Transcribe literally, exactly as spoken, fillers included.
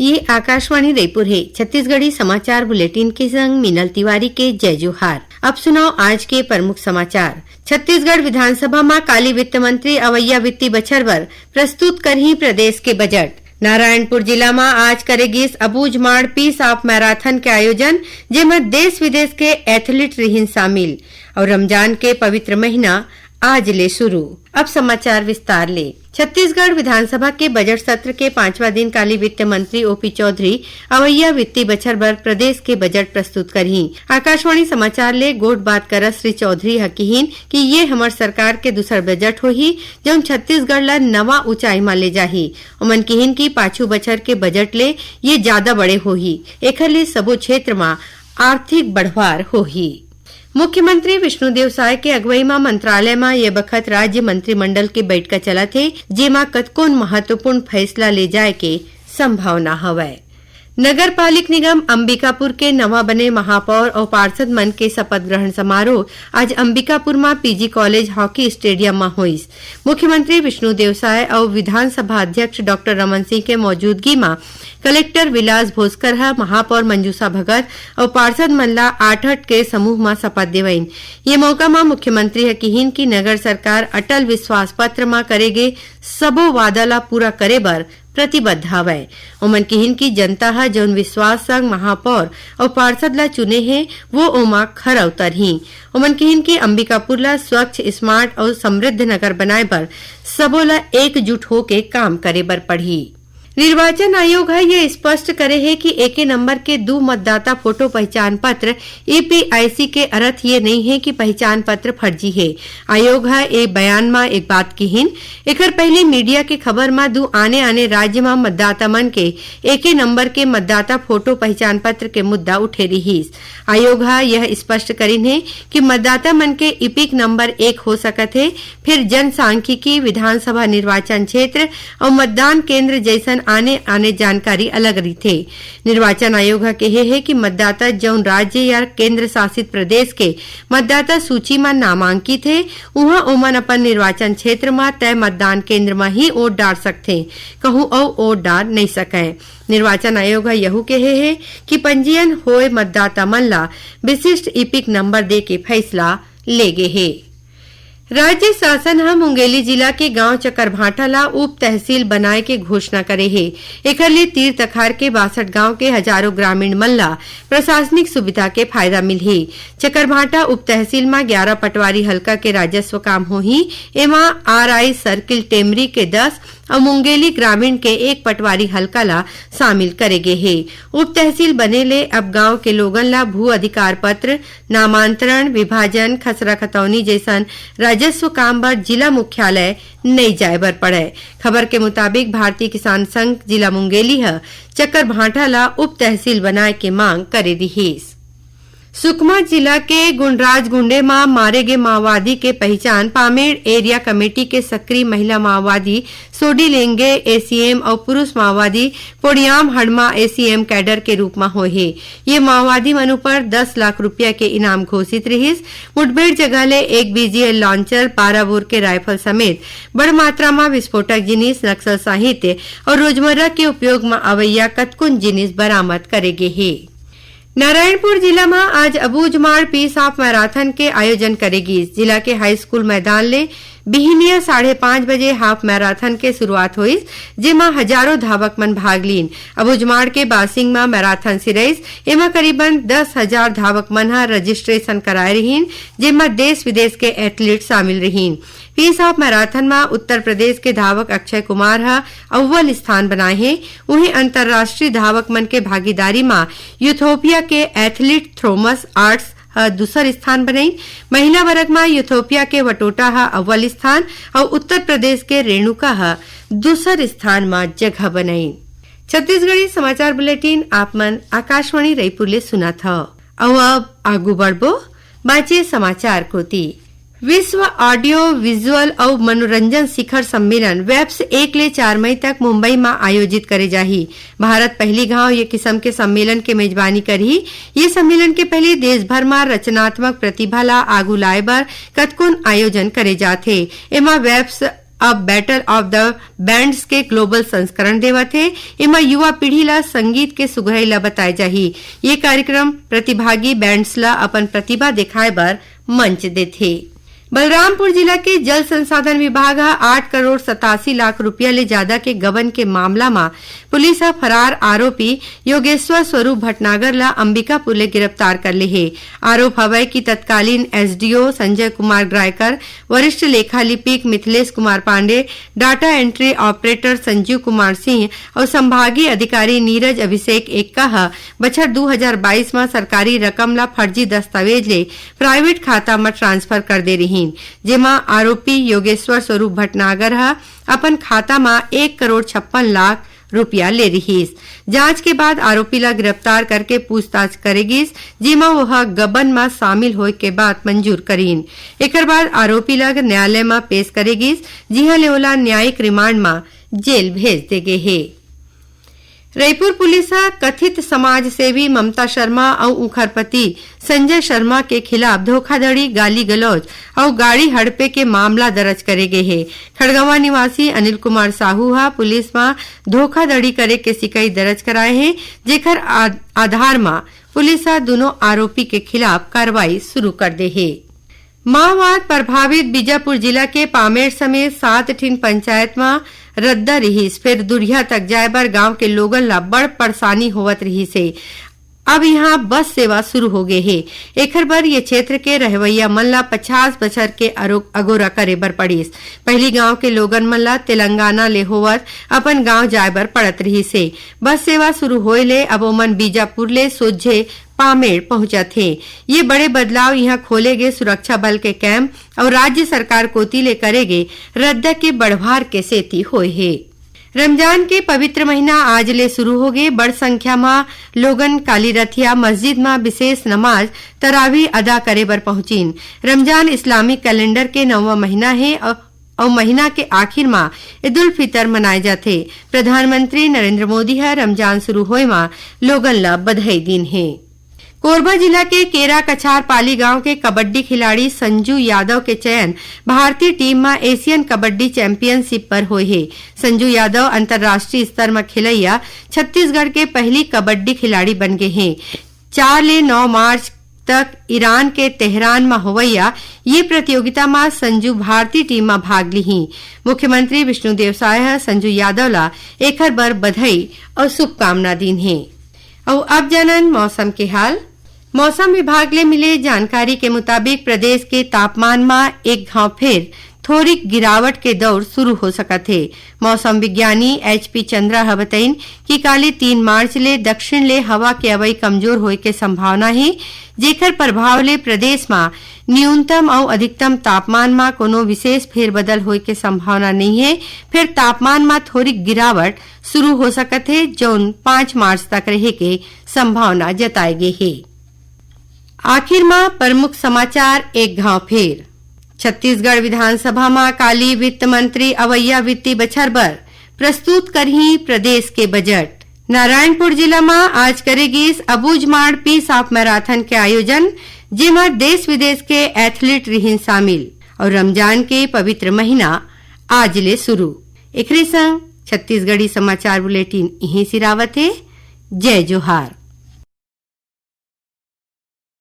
ये आकाशवाणी रायपुर हे। छत्तीसगढ़ी समाचार बुलेटिन के संग मीनल तिवारी के जय जोहार। अब सुनव आज के प्रमुख समाचार। छत्तीसगढ़ विधानसभा म काली वित्त मंत्री अवइया वित्तीय बछर बर प्रस्तुत करही प्रदेश के बजट। नारायणपुर जिला म आज करे गिस अबूझमाड़ पीस ऑफ मैराथन के आयोजन, जेमा देश विदेश के एथलीट रिहिन शामिल। अउ रमजान के पवित्र महीना आज ले शुरू। अब समाचार विस्तार ले। छत्तीसगढ़ विधानसभा के बजट सत्र के पांचवा दिन काली वित्त मंत्री ओपी चौधरी अवइया वित्तीय बछर बर प्रदेश के बजट प्रस्तुत करही। आकाशवाणी समाचार ले गोठ बात करत श्री चौधरी ह किहिन कि ये हमर सरकार के दूसर बजट होही, जउन छत्तीसगढ़ ल नवा ऊंचाई म ले जाही। ओमन किहिन कि पाछू बछर के बजट ले ये जादा बड़े होही, एखर ले सबो क्षेत्र म आर्थिक बढ़वार होही। मुख्यमंत्री विष्णुदेव साय के अगुवई म मंत्रालय म ये बखत राज्य मंत्रिमंडल के बइठका चलत हे, जेमा कतकोन महत्वपूर्ण फैसला ले जाय के संभावना हवय। नगर पालिक निगम अंबिकापुर के नवा बने महापौर अउ पार्षद मन के शपथ ग्रहण समारोह आज अंबिकापुर म पीजी कॉलेज हॉकी स्टेडियम म होइस। मुख्यमंत्री विष्णुदेव साय अउ विधानसभा अध्यक्ष डॉक्टर रमन सिंह के मौजूदगी म कलेक्टर विलास भोसकर ह महापौर मंजूषा भगत अउ पार्षद मन ला आठ-आठ के समूह म शपथ देवइन। ये मौका म मुख्यमंत्री ह किहिन कि नगर सरकार अटल विश्वास पत्र म करे गे सबो वादा ला पूरा करे बर प्रतिबद्ध हवय। ओमन किहिन कि जनता ह जउन विश्वास संग महापौर अउ पार्षद ला चुने हे, वो ओमा खरा उतरही। ओमन किहिन कि अंबिकापुर ला स्वच्छ, स्मार्ट अउ समृद्ध नगर बनाए बर सबो ला एकजुट होके काम करे बर पड़ही। निर्वाचन आयोग ह ये स्पष्ट करे हे कि एके नंबर के दू मतदाता फोटो पहचान पत्र, ईपीआईसी, के अर्थ ये नइ हे कि पहचान पत्र फर्जी हे। आयोग ह ए बयान म एक बात किहिन, एखर पहिली मीडिया के खबर म दू आने-आने राज्य म मतदाता मन के एके नंबर के मतदाता फोटो पहचान पत्र के मुद्दा उठे रिहिस। आयोग ह यह स्पष्ट करिन हे कि मतदाता मन के ईपिक नंबर एक हो सकत हे, फेर जनसांख्यिकी, विधानसभा निर्वाचन क्षेत्र अउ मतदान केंद्र जइसन आने-आने जानकारी अलग रहिथे। निर्वाचन आयोग ह केहे हे कि मतदाता जउन राज्य या केंद्र शासित प्रदेश के मतदाता सूची म नामांकित हे, उहां ओमन अपन निर्वाचन क्षेत्र म तय मतदान केंद्र म ही वोट डार सकथें, कहूं अउ वोट डार नइ सकंय। निर्वाचन आयोग ह यहू केहे हे कि पंजीयन होए मतदाता मन ला विशिष्ट ईपिक नंबर दे के फैसला ले गे हे। राज्य शासन ह मुंगेली जिला के गांव चकरभाटा ला उप तहसील बनाए के घोषणा करे हे। एखर ले तीर तखार के बासठ गांव के हजारों ग्रामीण मन ला प्रशासनिक सुविधा के फायदा मिलही। चकरभाटा उप तहसील म ग्यारह पटवारी हल्का के राजस्व काम होही। एमा आरआई सर्किल टेमरी के दस अउ मुंगेली ग्रामीण के एक पटवारी हल्का ला शामिल करे गे हे। उप तहसील बने ले अब गांव के लोगन ला भू अधिकार पत्र, नामांतरण, विभाजन, खसरा खतौनी जइसन राजस्व काम बर जिला मुख्यालय नइ जाए बर पड़य। खबर के मुताबिक, भारतीय किसान संघ जिला मुंगेली ह चक्करभांटा ला उप तहसील बनाए के मांग करे रिहिस। सुकमा जिला के गुंडराज गुंडे म मारे गे माओवादी के पहिचान पामेड़ एरिया कमेटी के सक्रिय महिला माओवादी सोडी लेंगे एसीएम अउ पुरुष माओवादी पोड़ियाम हड़मा एसीएम कैडर के रूप म होए हे। ये माओवादी मन ऊपर दस लाख रुपया के इनाम घोषित रिहिस। मुठभेड़ जगह ले एक बीजीएल लॉन्चर, बारह बोर के राइफल समेत बड़ मात्रा म विस्फोटक जिनिस, नक्सल साहित्य अउ रोजमर्रा के उपयोग म अवइया कतकोन जिनिस बरामद करे गे हे। नारायणपुर जिला म आज अबूझमाड़ पीस ऑफ मैराथन के आयोजन करे गीस। जिला के हाई स्कूल मैदान ले बिहिनिया साढ़े पाँच बजे हाफ मैराथन के शुरुआत होइस, जेमा हजारों धावक मन भाग लीन। अबूझमाड़ के बासिंग म मैराथन सिरइस, एमा करीबन दस हजार धावक मन ह रजिस्ट्रेशन कराए रिहिन, जेमा देश विदेश के एथलीट शामिल रिहिन। पीस ऑफ मैराथन म उत्तर प्रदेश के धावक अक्षय कुमार ह अव्वल स्थान बनाए हे। उहें, अंतर्राष्ट्रीय धावक मन के भागीदारी म यूथोपिया के एथलीट थॉमस आर्ट्स ह दूसर स्थान बनइन। महिला वर्ग म यूथोपिया के वटोटा ह अव्वल स्थान अउ उत्तर प्रदेश के रेणुका ह दूसर स्थान म जगह बनइन। छत्तीसगढ़ी समाचार बुलेटिन आप मन आकाशवाणी रायपुर ले सुनत हव। अउ अब आगू बढ़बो बाचे समाचार कोति। विश्व ऑडियो विजुअल अउ मनोरंजन शिखर सम्मेलन वेब्स एक ले चार मई तक मुंबई म आयोजित करे जाही। भारत पहली घांव ये किसम के सम्मेलन के मेजबानी करही। ये सम्मेलन के पहले देश भर म रचनात्मक प्रतिभा ला आगू लाए बर कतकोन आयोजन करे जात हे। एमा वेब्स अब बैटल ऑफ द बैंड्स के ग्लोबल संस्करण देवत हे। एमा युवा पीढ़ी ला संगीत के सुघरई ला बताए जाही। ये कार्यक्रम प्रतिभागी बैंड्स ला अपन प्रतिभा दिखाए बर मंच देथे। बलरामपुर जिला के जल संसाधन विभाग ह आठ करोड़ सतासी लाख रुपया ले जादा के गबन के मामला म पुलिस ह फरार आरोपी योगेश्वर स्वरूप भटनागर ला अंबिकापुर ले गिरफ्तार कर ले हे। आरोप हवय कि तत्कालीन एसडीओ संजय कुमार ग्रायकर, वरिष्ठ लेखा लिपिक Mithilesh Kumar Pandey, data entry operator Sanjeev Kumar Singh अउ संभागीय अधिकारी नीरज अभिषेक एक्का ह बछर दू हजार बाईस म सरकारी रकम ला फर्जी दस्तावेज ले प्राइवेट खाता म ट्रांसफर कर दे रिहीन, जेमा आरोपी योगेश्वर स्वरूप भटनागर ह अपन खाता म एक करोड़ छप्पन लाख रुपया ले रिहीस। जांच के बाद आरोपी ला गिरफ्तार करके पूछताछ करे गिस, जेमा ओह गबन म शामिल होय के बात मंजूर करीन। एकर बाद आरोपी ला न्यायालय म पेश करे गिस, जिहां ले ओला न्यायिक रिमांड म जेल भेज दे गे हे। रईपुर पुलिस ह कथित समाजसेवी ममता शर्मा अउ उंखर पति संजय शर्मा के खिलाफ धोखाधड़ी, गाली गलौज अउ गाड़ी हड़पे के मामला दर्ज करे गे हे। खड़गवां निवासी अनिल कुमार साहू ह पुलिस म धोखाधड़ी करे के शिकायत दर्ज कराए हे, जेकर आध-, आधार म पुलिस ह दुनों आरोपी के खिलाफ कार्रवाई शुरू कर दे हे। माओवाद प्रभावित बीजापुर जिला के पामेड़ समेत सात ठिन पंचायत म रद्दा रिहिस, फेर दुरिहा तक जाए बर गांव के लोगन ला बड़ परेशानी होवत रिहिस हे। अब यहां बस सेवा शुरू हो गे हे। एखर बर ये क्षेत्र के रहवइया मन ला पचास बछर के अरो-, अगोरा करे बर पड़िस। पहिली गांव के लोगन मन ला तेलंगाना ले होवत अपन गांव जाए बर पड़त रिहिस हे। बस सेवा शुरू होए ले अब ओमन बीजापुर ले सोझे पामेड़ पहुंचत हे। ये बड़े बदलाव इहां खोले गे सुरक्षा बल के कैंप अउ राज्य सरकार कोति ले करे गे रद्दा के बढ़वार के सेती होए हे। रमजान के पवित्र महीना आज ले शुरू होगे। बड़ संख्या म लोगन काली रथिया मस्जिद म विशेष नमाज तरावी अदा करे बर पहुंचिन। रमजान इस्लामिक कैलेंडर के नौवां महीना हे अउ, अउ महीना के आखिर म ईद उल फितर मनाए जाथे। प्रधानमंत्री नरेंद्र मोदी ह रमजान शुरू होए म लोगन ल बधाई दीन हे। कोरबा जिला के केरा कछार पाली गांव के कबड्डी खिलाड़ी संजू यादव के चयन भारतीय टीम म एशियन कबड्डी चैंपियनशिप बर होए हे। संजू यादव अंतर्राष्ट्रीय स्तर म खेलइया छत्तीसगढ़ के पहली कबड्डी खिलाड़ी बन गे हे। चार ले नौ मार्च तक ईरान के तेहरान म होवइया ये प्रतियोगिता म संजू भारतीय टीम म भाग लिही। मुख्यमंत्री विष्णुदेव साय ह संजू यादव ला एखर बर बधाई अउ शुभकामना दीन हे। अउ अब जानन मौसम के हाल। मौसम विभाग ले मिले जानकारी के मुताबिक प्रदेश के तापमान म एक घांव फेर थोरिक गिरावट के दौर शुरू हो सकत हे। मौसम विज्ञानी एच पी चंद्रा ह बतइन कि काली तीन मार्च ले दक्षिण ले हवा के अवई कमजोर होए के संभावना हे, जेकर प्रभाव ले प्रदेश म न्यूनतम अउ अधिकतम तापमान म कोनो विशेष फेरबदल होए के संभावना नइ हे। फेर तापमान म थोरिक गिरावट शुरू हो सकत हे, जौन पाँच मार्च तक रहे के संभावना जताए गे हे। आखिर म प्रमुख समाचार एक घांव फेर। छत्तीसगढ़ विधानसभा म काली वित्त मंत्री अवइया वित्तीय बछर बर प्रस्तुत करही प्रदेश के बजट। नारायणपुर जिला म आज करे गिस अबूझमाड़ पीस ऑफ मैराथन के आयोजन, जेमा देश विदेश के एथलीट रिहिन शामिल। अउ रमजान के पवित्र महीना आज ले शुरू। एकरे संग छत्तीसगढ़ी समाचार बुलेटिन इहें सिरावत हे। जय जोहार।